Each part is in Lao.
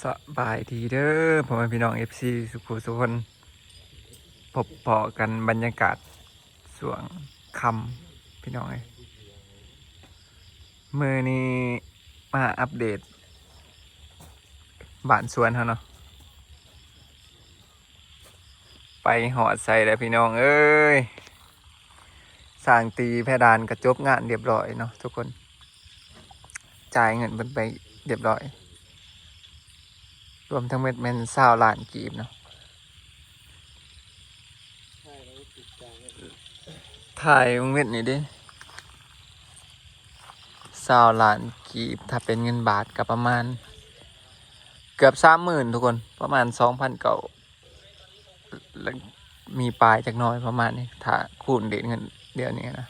ສະບາຍດີເດີ ພໍ່ແມ່ພີ່ນ້ອງ ເອັຟຊີ ສຸຂູສຸຄົນ, ພົບພໍ້ກັນບັນຍາກາດຊ່ວງຄ່ຳ ພີ່ນ້ອງເອີຍ. ມື້ນີ້ມາອັບເດດບ້ານສວນເຮົາເນາະ, ໄປຮອດໃສແລ້ວພີ່ນ້ອງເອີຍ. ຊ່າງຕີແພດານກະຈົບງານລຽບລ້ອຍເນາະທຸກຄົນ. ຈ່າຍເງິນເພິ່ນໄປລຽບລ້ອຍ, ລວມທັງໝົດແມ່ນຊາວລ້ານກີບເນາະ. ຖ່າຍວງເວັນນີ້ເດ້ ຊາວລ້ານກີບ, ຖ້າເປັນເງິນບາດກໍປະມານເກືອບສາມໝື່ນທຸກຄົນ, ປະມານສອງພັນເກົ້າ ແລະ ມີປາຍຈັກໜ້ອຍປະມານນີ້ ຖ້າຄູນເດດເງິນດຽວນີ້ນະ.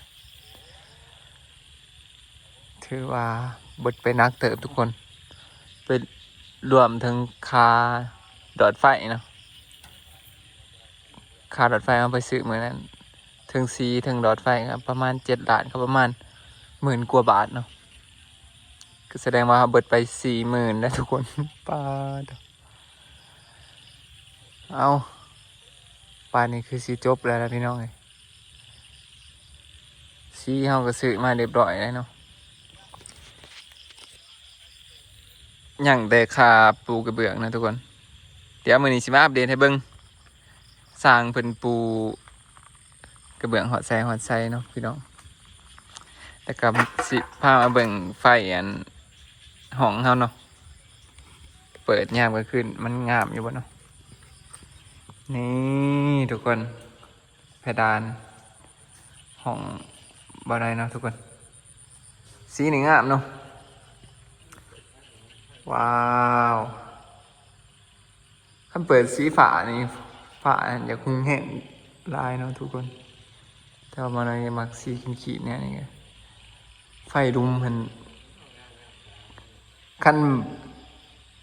ຖືວ່າເບິດໄປໜັກເຕີບທຸກຄົນ, ໄປລວມເຖິງຄ່າຫຼອດໄຟເນາະ, ຄ່າຫຼອດໄຟເຮົາໄປຊື້ມື້ນັ້ນ ເຖິງສີເຖິງຫຼອດໄຟກໍປະມານເຈັດລ້ານ ກໍປະມານໝື່ນກວ່າບາດເນາະ, ກໍສະແດງວ່າເຮົາເບິດໄປສີ່ໝື່ນແລ້ວທຸກຄົນ. ປາດ ເອົາ ປານນີ້ຄືຊິຈົບແລ້ວລະພີ່ນ້ອງເອີຍ. ສີເຮົາກໍຊື້ມາລຽບລ້ອຍແລ້ວເນາະ, ຍັງແຕ່ຄ່າປູກະເບື້ອງນະທຸກຄົນ. ດຽວມື້ນີ້ຊິມາອັບເດດໃຫ້ເບິ່ງ ຊ່າງເພິ່ນປູກະເບື້ອງຮອດໃສຮອດໃສເນາະພີ່ນ້ອງ. ແລ້ວກໍຊິພາມາເບິ່ງໄຟອັນຫ້ອງເຮົາເນາະ, ເປີດຍາມກາງຄືນມັນງາມຢູ່ບໍ່ເນາະ. ນີ້ທຸກຄົນ ເພດານຫ້ອງບໍ່ໄດ້ເນາະທຸກຄົນ, ສີນີ້ງາມເນາະ. ວ້າວ ຄັນເປີດສີຟ້ານີ້ ຟ້ານັ້ນຢາກຮຸ່ງແຮງຫຼາຍເນາະທຸກຄົນ, ແຕ່ວ່າມານອຍມັກສີຂີດໆແນວນີ້. ໄຟລຸ່ມຫັ້ນ ຄັນ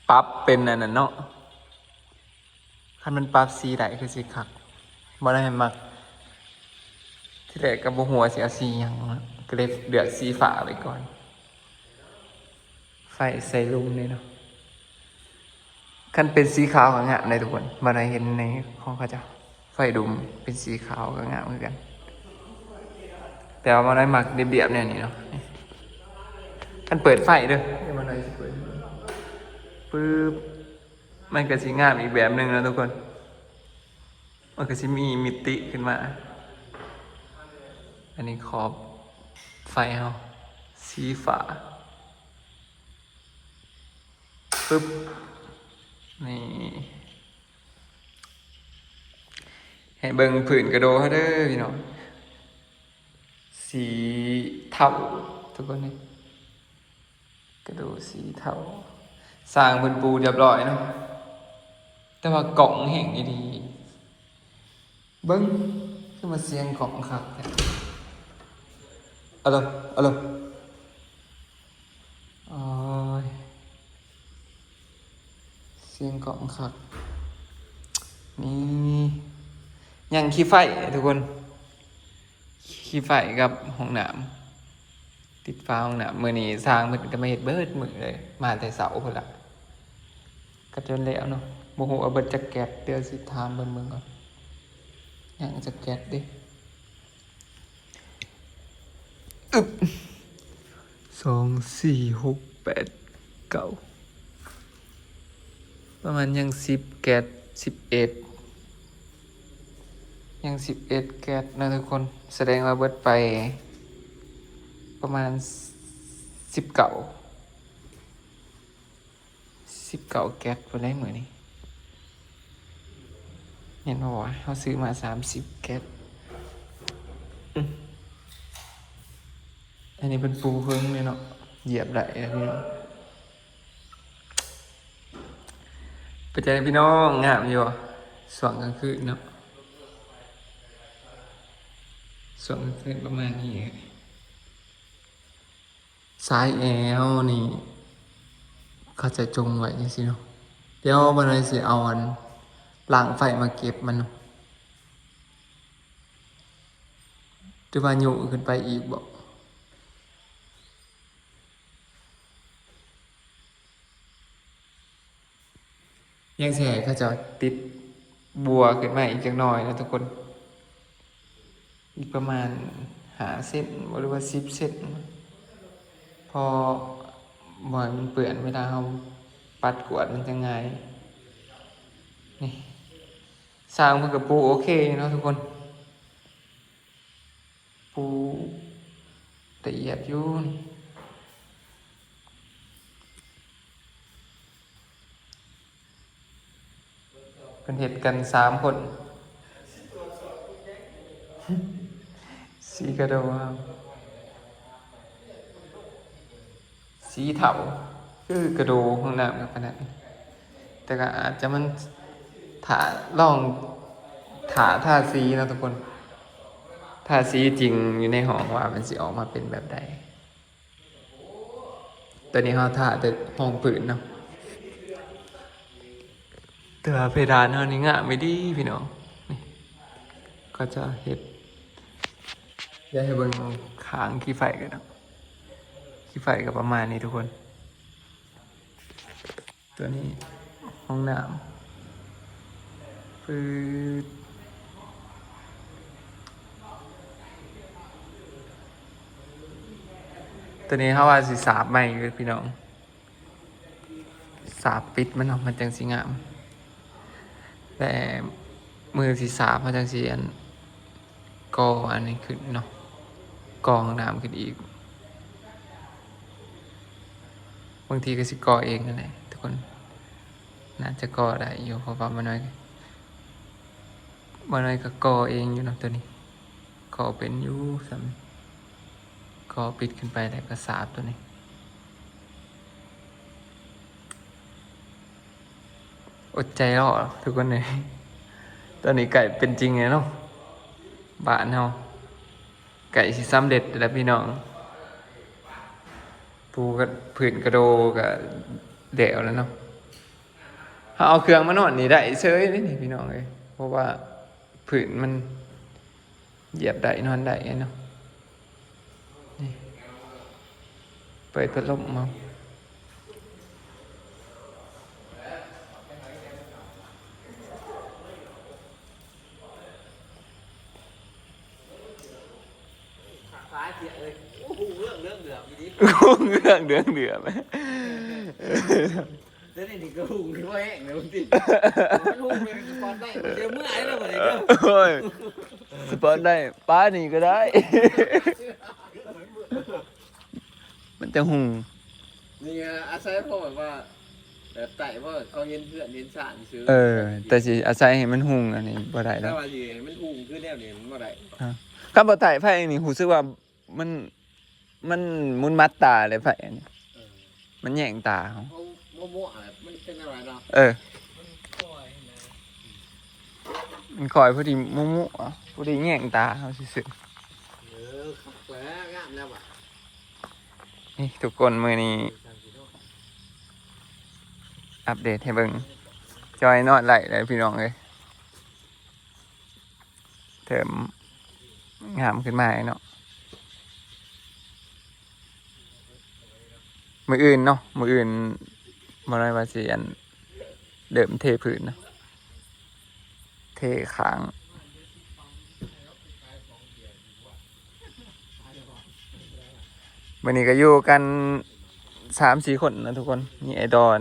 ປັບເປັນອັນນັ້ນເນາະ, ຄັນມັນປັບສີໄດ້ຄືຊິຄັກ. ມານອຍມັກ ທີແລກກໍບໍ່ຮູ້ວ່າຊິເອົາສີຫຍັງເນາະ, ກໍເລີຍເລືອກສີຟ້າໄວ້ກ່ອນ. ໄຟໃສ່ລຸ່ມນີ້ເນາະ, ຄັນເປັນສີຂາວກໍງາມເດ້ທຸກຄົນ. ມານອຍເຫັນໃນຂອງເຂົາເຈົ້າ ໄຟດຸມເປັນສີຂາວກໍງາມຄືກັນ, ແຕ່ວ່າມານອຍມັກລຽບໆແນວນີ້ເນາະ. ຄັນເປີດໄຟເດີ ດຽວມານອຍຊິເປີດ ປຶບ ມັນກໍຊິງາມອີກແບບໜຶ່ງເນາະທຸກຄົນ, ມັນກໍຊິມີມິຕິຂຶ້ນມາ. ອັນນີ້ຂອບໄຟເຮົາ ສີຟ້າ ປຶບ ນີ້ ໃຫ້ເບິ່ງພື້ນກະໂດເຮົາເດີພີ່ນ້ອງ, ສີເທົາທຸກຄົນເອີຍ. ກະໂດສີເທົາ ຊ່າງເພິ່ນປູລຽບລ້ອຍເນາະ, ແຕ່ວ່າກ້ອງແຮງອີ່ຫຼີ. ເບິ່ງ ຄືວ່າສຽງກ້ອງຄັກແທ້. ອາໂລ ອາໂລ ໂອ້ຍ ສຽງກ້ອງຄັກ. ນີ້ ຍັງຂີ້ໄຟທຸກຄົນ, ຂີ້ໄຟກັບຫ້ອງນ້ຳ. ຕິດຝາຫ້ອງນ້ຳ. ມື້ນີ້ຊ່າງເພິ່ນກໍມາເຮັດເບິດມື້ເລີຍ, ມາແຕ່ເຊົ້າພຸ້ນລະ ກໍຈົນແລ້ວເນາະ. ບໍ່ຮູ້ວ່າເບິດຈັກແກັດ, ດຽວຊິຖາມເພິ່ນເບິ່ງກ່ອນ ຍັງຈັກແກັດເດ້. ອຶບ ສອງ ສີ່ ຫົກ ແປດ ເກົ້າ ປະມານຍັງສິບແກັດ ສິບເອັດ ຍັງສິບເອັດແກັດເນາະທຸກຄົນ, ສະແດງວ່າເບິດໄປປະມານສິບເກົ້າ ສິບເກົ້າແກັດພຸ້ນໃດ໋ມື້ນີ້. ແມ່ນບໍ່ວະ? ເຮົາຊື້ມາສາມສິບແກັດ. ອືມ ອັນນີ້ເພິ່ນປູເພິງເລີຍເນາະ, ຢຽບໄດ້ແລ້ວພີ່ນ້ອງ. ເປັນຈັ່ງໃດພີ່ນ້ອງ ງາມຢູ່ບໍ່ ຊ່ວງກາງຄືນເນາະ? ຊ່ວງກາງຄືນປະມານນີ້. ສາຍແອວນີ້ ເຂົາຈະຈົ່ງໄວ້ຈັ່ງຊີ້ເນາະ. ດຽວບັດນີ້ຊິເອົາອັນ ລາງໄຟມາເກັບມັນເນາະ, ຫຼືວ່າໂຍກຂຶ້ນໄປອີກບໍ? ຍັງຊິໃຫ້ເຂົາເຈົ້າຕິດບົວຂຶ້ນມາອີກຈັກໜ້ອຍເນາະທຸກຄົນ. ອີກປະມານຫ້າເຊັນບໍ່ ຫຼືວ່າສິບເຊັນ ເພາະບໍ່ໃຫ້ມັນເປື້ອນ ເວລາເຮົາປັດກວາດມັນຈະງ່າຍ. ນີ້ ຊ່າງເພິ່ນກໍປູໂອເຄຢູ່ເນາະທຸກຄົນ. ປູລະອຽດຢູ່ນີ້. ເພິ່ນເຮັດກັນສາມຄົນ. ສີກະໂດງາມ. ສີເທົາ ຄືກະໂດຫ້ອງນ້ຳຂະໜາດ. ແຕ່ກໍອາດຈະມັນ ຖ້າລອງ ຖ້າ ທາສີເນາະທຸກຄົນ. ທາສີຈິງຢູ່ໃນຫ້ອງວ່າມັນຊິອອກມາເປັນແບບໃດ. ຕອນນີ້ເຮົາທາແຕ່ຮອງພື້ນເນາະ. ແຕ່ວ່າເພດານເຮົານີ້ງາມອີ່ຫຼີພີ່ນ້ອງ. ນີ້ ເຂົາເຈົ້າເຮັດ ຢາກໃຫ້ເບິ່ງຂ້າງຂີ້ໄຟກັນເນາະ. ຂີ້ໄຟກໍປະມານນີ້ທຸກຄົນ. ຕົວນີ້ຫ້ອງນ້ຳ ຟືດ. ຕົວນີ້ເຮົາວ່າຊິສາບໃໝ່ຢູ່ພີ່ນ້ອງ. ສາບປິດມັນເນາະ ມັນຈັ່ງຊິງາມ. ແຕ່ມື້ຊິສາບເຮົາຈັ່ງຊິອັນ ກໍ່ອັນນີ້ຂຶ້ນເນາະ ກໍ່ຫ້ອງນ້ຳຂຶ້ນອີກ. ບາງທີກໍຊິກໍ່ເອງນັ້ນແຫຼະທຸກຄົນ. ໜ້າຈະກໍ່ໄດ້ຢູ່ ເພາະວ່າບໍ່ນ້ອຍ ບໍ່ນ້ອຍກໍກໍ່ເອງຢູ່ເນາະ. ຕົວນີ້ກໍ່ເປັນຢູ່ ສ່ຳ ກໍ່ປິດຂຶ້ນໄປ ແລ້ວກໍສາບຕົວນີ້. ອົດໃຈລໍທຸກຄົນເອີຍ. ຕອນນີ້ໃກ້ເປັນຈິງແລ້ວເນາະ. ບ້ານເຮົາໃກ້ຊິສຳເລັດແລ້ວພີ່ນ້ອງ. ປູກະ ພື້ນກະໂດກະແລ້ວແລ້ວເນາະ. ເຮົາເອົາເຄື່ອງມານອນນີ້ໄດ້ເສີຍເດ້ນີ້ພີ່ນ້ອງເອີຍ. ເພາະວ່າພື້ນມັນ ຢຽບໄດ້ນອນໄດ້ເນາະ. ນີ້ ເປີດພັດລົມເອົາ. ຕາຍເສຍເລີຍ. ໂອ້ໂຫ ເລື່ອງເຫຼືອມອີ່ຫຼີ. ເລື່ອງເຫຼືອມ. ແຕ່ນີ້ກໍຮຸ່ງຄືບໍ່ແຫ້ງແລ້ວຕິ ມັນຮຸ່ງເປັນສະປອດໄລ ເສຍເມື່ອຍແລ້ວບັດນີ້ເດີ. ໂອ້ຍ ສະປອດໄລ ປານີ້ກໍໄດ້ ມັນຈະຮຸ່ງ. ນີ້ອາໄສເພາະແບບວ່າ ແບບໃຕ້ ເພາະເຂົາເຫັນເຮືອນເຫັນຊານຊື່. ເອີ ແຕ່ຊິອາໄສໃຫ້ມັນຮຸ່ງອັນນີ້ບໍ່ໄດ້ດອກ. ແຕ່ວ່າຊິໃຫ້ມັນຮຸ່ງຄືແນວນີ້ມັນບໍ່ໄດ້. ຄັນບໍ່ໃຕ້ໄຟນີ້ຮູ້ສຶກວ່າ ມັນ ມັນໝຸນໝັດຕາເລີຍໄຟອັນນີ້. ເອີ ມັນແຍງຕາເຮົາ. ເຮົາມົວໆ ມັນເປັນແນວໃດເນາະ? ເອີ ມັນຄ່ອຍພໍດີມົວໆ ພໍດີແຍງຕາເຮົາຊື່ໆ. ເອີ ຄັກແລ້ວ ງາມແລ້ວບາດນີ້. ນີ້ທຸກຄົນ ມື້ນີ້ອັບເດດໃຫ້ເບິ່ງ ຈອຍນອນໄຫຼແລ້ວພີ່ນ້ອງເອີຍ. ເລີ່ມງາມຂຶ້ນມາເນາະ. ມື້ອື່ນເນາະ ມື້ອື່ນບໍ່ນ້ອຍວ່າຊິອັນ ເລີ່ມເທພື້ນເນາະ ເທຂ້າງ. ມື້ນີ້ກໍຢູ່ກັນສາມສີ່ຄົນເນາະທຸກຄົນ. ມີໄອ້ດອນ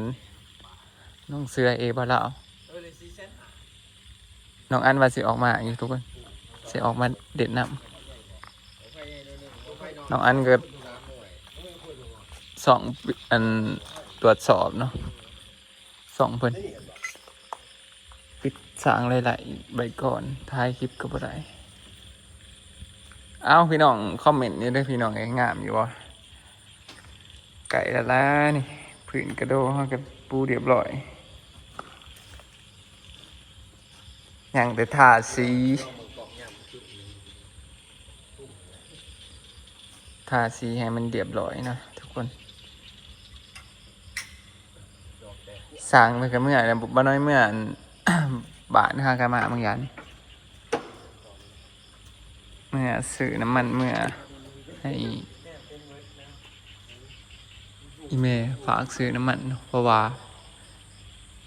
ນ້ອງເສືອ ເອ ບ່າວລາວ. ນ້ອງອັນວ່າຊິອອກມາຢູ່ທຸກຄົນ ຊິອອກມາຫຼິ້ນນ້ຳ. ນ້ອງອັນກໍຊ່ອງອັນ ຕວດສອບເນາະ ຊ່ອງເພິ່ນ ປິດສ້າງຫຼາຍໆ ໄວ້ກ່ອນ ຖ່າຍຄລິບກໍບໍ່ໄດ້. ເອົ້າ ພີ່ນ້ອງຄອມເມັນຢູ່ເດີພີ່ນ້ອງເອີຍ ງາມຢູ່ບໍ່? ໃກ້ແລ້ວລະນີ້ ພື້ນກະໂດເຮົາກໍປູຮຽບຮ້ອຍ ຍັງແຕ່ທາສີ ທາສີໃຫ້ມັນຮຽບຮ້ອຍນະທຸກຄົນ. ຊ່າງເພິ່ນກໍເມືອແລ້ວ ບໍ່ນ້ອຍເມືອອັນ ບ້ານຫາກະມາບາງຢ່າງ ເມືອຊື້ນ້ຳມັນເມືອໃຫ້ອີ່ແມ່ ຝາກຊື້ນ້ຳມັນເນາະ ເພາະວ່າ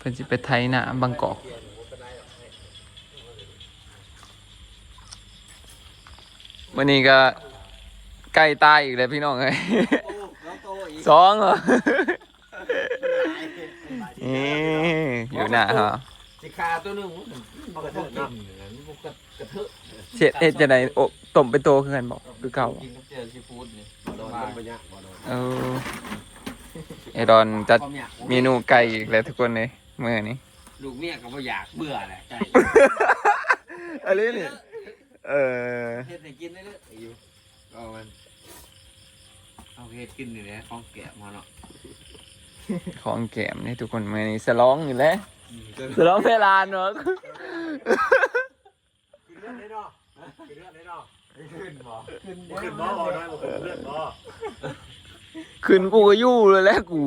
ເພິ່ນຊິໄປໄຖນາບາງກອກ. ມື້ນີ້ກໍໄກ່ຕາຍອີກແລ້ວພີ່ນ້ອງເອີຍ. ສອງເອີ. ເອີ ຢູ່ໜ້າເຮົາ ຊິຂ້າຕົວໜຶ່ງ ມັນບໍ່ກະເທີນນຳ ມັນບໍ່ກະເທີນ. ເຮັດ ເຮັດຈັ່ງໃດ? ໂອ ຕົ້ມເປັນໂຕຄືກັນບໍ່? ຄືເກົ່າບໍ່? ກິນກັບແຈ່ວຊີຟູດນີ້. ເອີ ໄອ້ດອນຈັດເມນູໄກ່ອີກແລ້ວທຸກຄົນເອີຍ ມື້ນີ້. ລູກເມຍກໍບໍ່ຢາກ ເບື່ອແຫຼະໄກ່ ອັນນີ້ນີ້. ເອີ ເຮັດໃຫ້ກິນເລື້ອຍໆຢູ່. ກໍມັນ ເຮົາເຮັດກິນນີ້ແຫຼະ ຂອງແກ້ມເຮົາເນາະ ຂອງແກ້ມນີ້ທຸກຄົນ. ມື້ນີ້ສະຫຼອງນີ້ແຫຼະ ອືມ ສະຫຼອງແມ່ຫຼານເນາະ. ຂຶ້ນເຮືອນໄດ້ເນາະ ຂຶ້ນເຮືອນໄດ້ເນາະ. ຂຶ້ນບໍ່? ຂຶ້ນບໍ່? ບໍ່ຂຶ້ນບໍ່? ບໍ່ຂຶ້ນເຮືອນບໍ່? ຂຶ້ນ ກູກໍຢູ່ແລ້ວແຫຼະກູ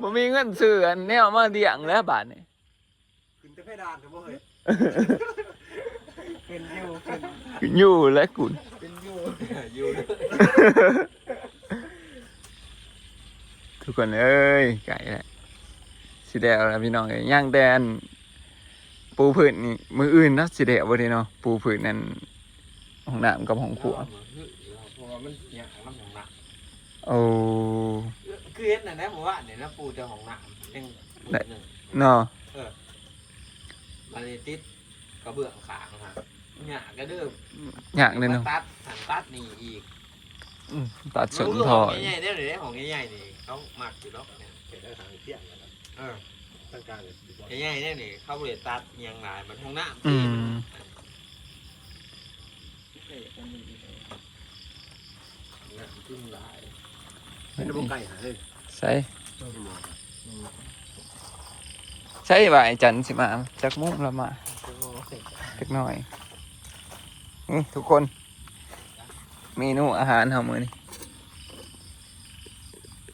ບໍ່ມີເງິນຊື້ອັນແນວມາລ້ຽງແລ້ວບາດນີ້. ຂຶ້ນແຕ່ເພດານເດີບໍ່ເຮີ້ຍ? ຂຶ້ນຢູ່ ຂຶ້ນ ຂຶ້ນຢູ່ແຫຼະກູ ຂຶ້ນຢູ່ ຢູ່. ທຸກຄົນເອີຍ ໃກ້ແລ້ວ ຊິແລ້ວແລ້ວພີ່ນ້ອງເອີຍ. ຍັງແຕ່ອັນປູພື້ນນີ້ ມື້ອື່ນເນາະ ຊິແລ້ວບໍ່ນີ້ເນາະ. ປູພື້ນນັ້ນ ຫ້ອງນ້ຳກັບຫ້ອງຄົວ ເພາະວ່າມັນຍາກນຳຫ້ອງນ້ຳ. ໂອ້ ຄືເຫັນນັ້ນແຫຼະ ເມື່ອວານນີ້ນະ ປູແຕ່ຫ້ອງນ້ຳ ຍັງມື້ໜຶ່ງເນາະ. ເອີ ບາດນີ້ຕິດກະເບື້ອງຂ້າງຫັ້ນ ຍາກກະເດີ ຍາກເລີຍເນາະ. ມາຕັດຫັ້ນຕັດນີ້ອີກ ອືມ ຕັດເຊິ່ງທໍ່ ໃຫຍ່ໆແນວນີ້ເດ້ ຫ້ອງໃຫຍ່ໆນີ້ເຂົາມັກຢູ່ດອກ. ເອີ ທາງກາງໃຫຍ່ໆແນວນີ້ເຂົາບໍ່ໄດ້ຕັດອີ່ຫຍັງຫຼາຍ ມັນຫ້ອງນ້ຳ. ອືມ ນ້ຳຂຶ້ນຫຼາຍ ເປັນບໍ່ໄກຫາເລີຍ. ໃສ ໃສວ່າໄອ້ຈັນຊິມາ ຈັກໂມງລະມາ? ຈັກໜ້ອຍ. ນີ້ທຸກຄົນ ເມນູອາຫານເຮົາມື້ນີ້.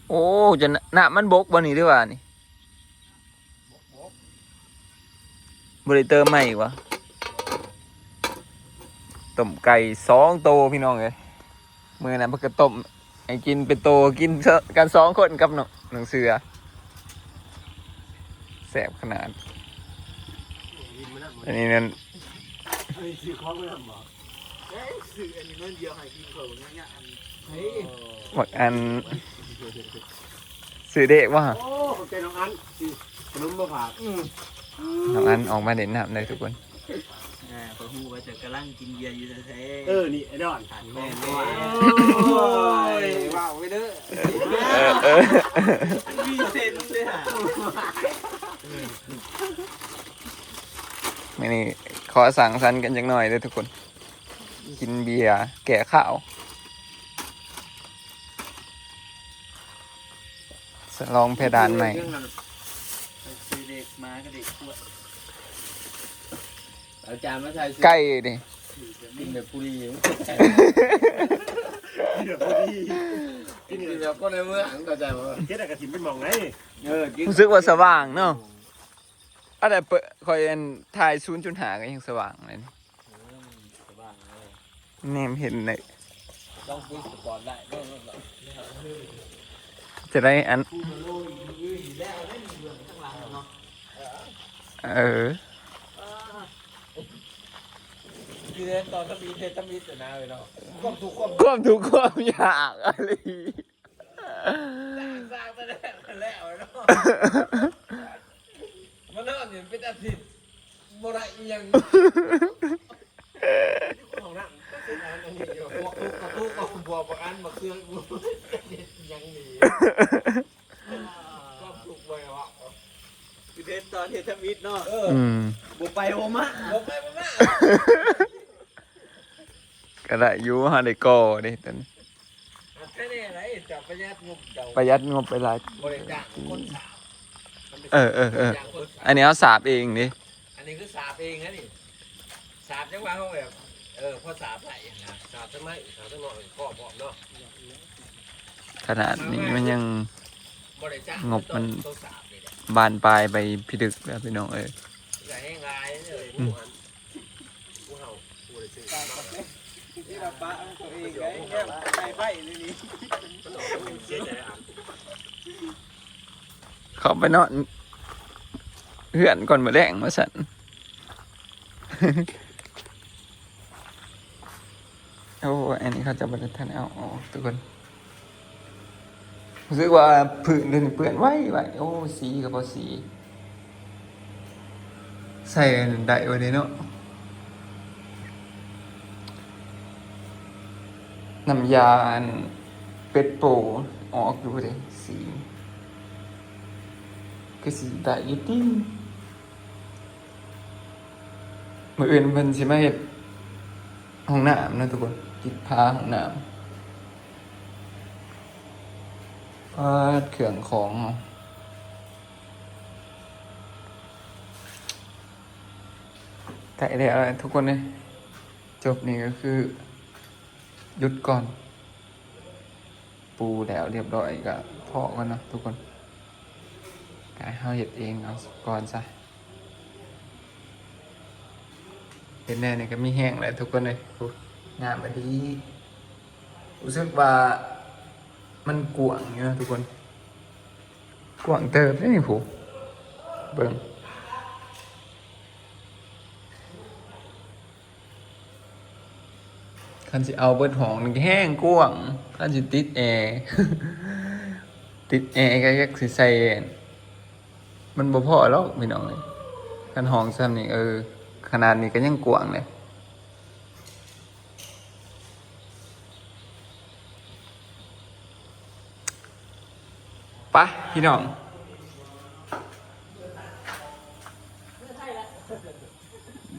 ໂອ້ ຈະ ນ້ຳມັນບົກບໍ່ນີ້ ຫຼືວ່ານີ້? ບໍ່ໄດ້ເຕີມໃໝ່ອີກຫວາ? ຕົ້ມໄກ່ສອງໂຕພີ່ນ້ອງເອີຍ. ມື້ນັ້ນເພິ່ນກໍຕົ້ມໃຫ້ກິນເປັນໂຕ ກິນກັນສອງຄົນກັບນ້ອງ ນ້ອງເສືອ ແຊບຂະໜາດ. ອັນນີ້ນັ້ນ ເອີຍ ຊື້ຂອງໄປນຳບໍ່? ເອີຍ ຊື້ອັນນີ້ໜ້ອຍດຽວໃຫ້ກິນເຂົາເນາະ ອັນ ເອີຍ ບັກອັນ ຊື້ເດກບໍ່? ໂອ້ ຂອບໃຈນ້ອງອັນ ຊື້ຂະໜົມມາຝາກ. ອືມ ນ້ອງອັນອອກມາຫຼິ້ນນ້ຳເດີທຸກຄົນ. ອ່າ ຂ້ອຍຮູ້ວ່າເຈົ້າກຳລັງກິນເບຍຢູ່ແທ້ໆ. ເອີ ນີ້ໄອ້ດອນ ແມ່ນ ໂອ້ຍ ເວົ້າໄປເດີ. ເອີ ເອີ ມີເຊັນເດ້ຫາ. ມື້ນີ້ຂໍສັງສັນກັນຈັກໜ້ອຍເດີທຸກຄົນ ກິນເບຍແກ້ຄາວ ສະຫຼອງເພດານໃໝ່. ຊື້ເດັກໝາກັບເດັກຂວດ ເອົາຈານມາໃສ່ ໄກ່ນີ້ ກິນແບບຜູ້ດີ ກິນແບບຜູ້ດີ ກິນແບບຄົນໃນເມືອງ ເຂົ້າໃຈບໍ່? ເຮັດໃຫ້ກະຖິ້ມໄປໝ່ອງໄດ. ເອີ ຮູ້ສຶກວ່າສະຫວ່າງເນາະ. ອັນນັ້ນເປີດ ຂ້ອຍອັນຖ່າຍສູນຈຸດຫ້າກໍຍັງສະຫວ່າງເລີຍ. ເອີ ສະຫວ່າງເລີຍ ແນມເຫັນເລີຍ. ຕ້ອງປິດສະປອດໄລເບິ່ງ ຈະໄດ້ອັນ ເອີ ຄືຕອນທຳອິດເຮັດທຳອິດນະເອີຍເນາະ ຄວາມທຸກຄວາມ ຄວາມທຸກຄວາມຍາກອີ່ຫຼີ. ສ້າງ ສ້າງແຕ່ແລ້ວແລ້ວເນາະ ມານອນຢູ່ເປັນອາທິດ ບໍ່ໄດ້ອີ່ຫຍັງ. ຫ້ອງນ້ຳ ພວກ ພວກ ພວກບັກອັນ ບັກເຄືອງ ເຮັດຫຍັງນີ້ ຄວາມທຸກບໍ່ໄດ້ເວົ້າ ຄືເຮັດຕອນເຮັດທຳອິດເນາະ. ເອີ ອືມ ບໍ່ໄປບໍ່ມາ ບໍ່ໄປບໍ່ມາ ກໍໄດ້ຢູ່ ຫາໄດ້ກໍ່ເດ້ຕອນນີ້. ອັນແທ້ແນ່ໄດ໋ ເຈົ້າປະຢັດງົບເຈົ້າ ປະຢັດງົບໄປຫຼາຍ ບໍ່ໄດ້ຈ້າງຄົນສາບ. ເອີ ເອີ ເອີ ອັນນີ້ເຮົາສາບເອງເດ້ ອັນນີ້ຄືສາບເອງນະນີ້ ສາບຈັ່ງວ່າເຮົາແບບ ເອີ ພໍສາບໄດ້ນະ ສາບທັງໄມ້ ສາບທັງນອກ ກໍພ້ອມເນາະ. ຂະໜາດນີ້ມັນຍັງ ງົບມັນບານປາຍໄປພິລຶກແລ້ວພີ່ນ້ອງເອີຍ. ອືມ ເຂົ້າໄປນອນ ເຮືອນກ່ອນມື້ແລງວ່າຊັ້ນ. ໂອ້ ອັນນີ້ເຂົາເຈົ້າບໍ່ໄດ້ທັນເອົາອອກທຸກຄົນ. ຮູ້ສຶກວ່າພື້ນເດີນີ້ເປື້ອນໄວໆ. ໂອ້ ສີກໍບໍ່ສີ ໃສ່ອັນນັ້ນໄດ້ບໍ່ເດເນາະ. ນ້ຳຢາອັນເປັດໂປອອກຢູ່ເດ ສີ ຄືຊິໄດ້ຢູ່ຕິ. ມື້ອື່ນເພິ່ນຊິມາເຮັດຫ້ອງນ້ຳເນາະທຸກຄົນ ຕິດຝາຫ້ອງນ້ຳ. ປາດ ເຄື່ອງຂອງເຮົາໃກ້ແລ້ວແຫຼະທຸກຄົນເອີຍ. ຈົບນີ້ກໍຄືຢຸດກ່ອນ. ປູແລ້ວລຽບຮ້ອຍກໍພໍກ່ອນເນາະທຸກຄົນ. ກະເຮົາເຮັດເອງເອົາກ່ອນຊະ. ເຮັດແນວນີ້ກໍມີແຮງແຫຼະທຸກຄົນເອີຍ. ໂອ້ ງາມອີ່ຫຼີ. ຮູ້ສຶກວ່າມັນກວ້າງຢູ່ເນາະທຸກຄົນ. ກວ້າງເຕີບເດ້ນີ້ ຜູ້ເບິ່ງ. ຄັນຊິເອົາເບິດຫ້ອງນີ້ແຮງກວ້າງ. ຄັນຊິຕິດແອ ຕິດແອກໍຈັກຊິໃສ່ ມັນບໍ່ພໍດອກພີ່ນ້ອງເອີຍ. ຄັນຫ້ອງສ່ຳນີ້ ເອີ ຂະໜາດນີ້ກໍຍັງກວ້າງເລີຍ. ໄປພີ່ນ້ອງ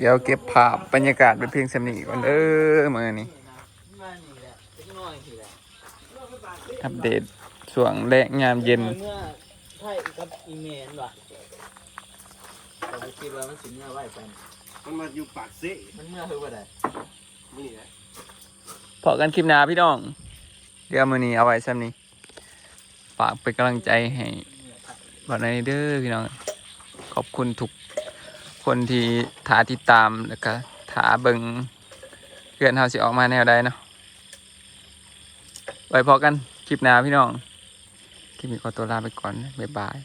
ດຽວເກັບພາບບັນຍາກາດໄວ້ພຽງສ່ຳນີ້ກ່ອນເດີມື້ນີ້. ອັບເດດຊ່ວງແລະຍາມເຢັນ. ເມື່ອໄທກັບອີແມ່ນວ່າ ກໍບໍ່ຄິດວ່າມັນຊິເມື່ອໄວປານ ມັນມາຢູ່ປາກເຊ ມັນເມື່ອຄືບໍ່ໄດ້ມື້ນີ້ແຫຼະ. ພໍ້ກັນຄລິບໜ້າພີ່ນ້ອງ. ດຽວມື້ນີ້ເອົາໄວ້ສ່ຳນີ້. ຝາກເປັນກຳລັງໃຈໃຫ້ບ່າວໃນເດີພີ່ນ້ອງ. ຂອບຄຸນທຸກຄົນທີ່ຖ້າຕິດຕາມ ແລ້ວກະຖ້າເບິ່ງເຮືອນເຮົາຊິອອກມາແນວໃດເນາະ. ໄວ້ພໍ້ກັນຄລິບໜ້າພີ່ນ້ອງ. ຄລິບນີ້ຂໍຕົວລາໄປກ່ອນ. ບາຍບາຍ.